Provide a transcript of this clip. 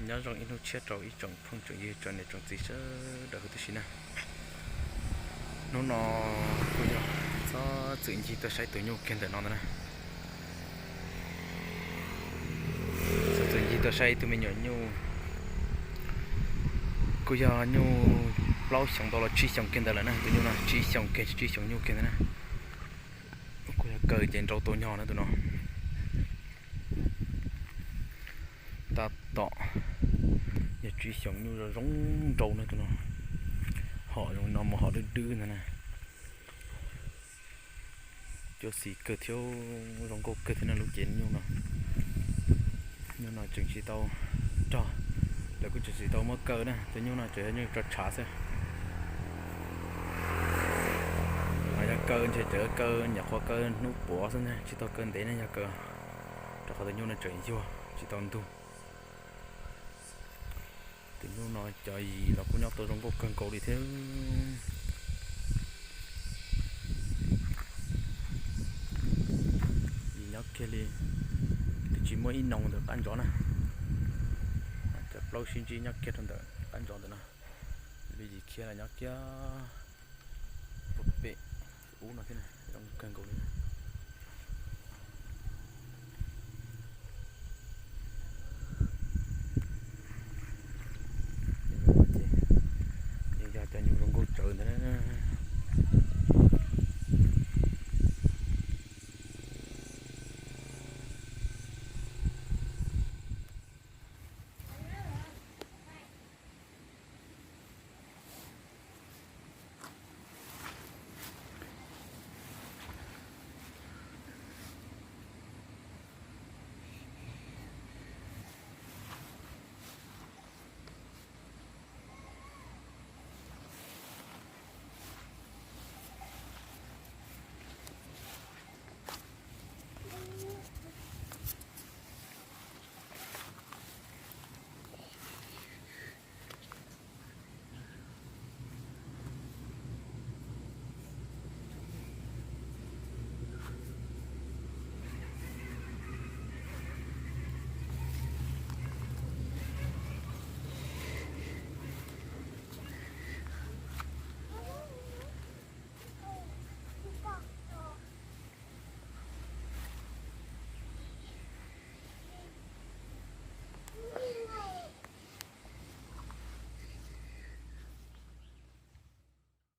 Nyob zoo ib hnub tshiab rau ib tsoom phooj tsoom ywg tsoom niam tsoom txiv sawv daws huv tib si na. Hnub no kuj yog txhob txwm ncig tuaj saib tus nyuj kiag ntawm no ntag na. Txhob txwm ncig tuaj saib ib tug me nyuam nyuj, kuj yog nyuj plaub xyoos ntau los tsib xyoos kiag ntawd lawm na. Tus nyuj no tsib xyoos kiag, tsib xyoos nyuj kiag ntawd na. Kuj yog kaw ces nrau tau nyog na tus no. Tab tom yog tsib xyoos nyuj zoo zoo nrau na tus no. Hom zoo no mus hom dwb dwb ntag na. Cuab xis kawg thiab, zoo nkauj kawg thiab na lub cev nyuj no. Nyuj no tseem tsis tau rog, lawv kuj tseem tsis tau muab kaw na, tus nyuj no tseem yog nyuj tso tshav xwb. Yog kaw ntshe tseem kaw nyuam qhuav kaw hnub puav xwb na, tsis tau kaw ntev ne yog kaw, rau qhov tus nyuj no tseem yuag tsis tau ntug. Tus nyuj no cov yim los kuj nyob tau zoo nkauj kawg nkaus li thiab. Yim nyob kiag li, twb tsis muaj ib noo ntawm qab ntsos na. Cov plaub sib ntsib nyob kiag rau ntawm qab ntsos ntawm no. Lub yim khiab los nyob kiag puag pem ub no thiab, zoo kawg nkaus li.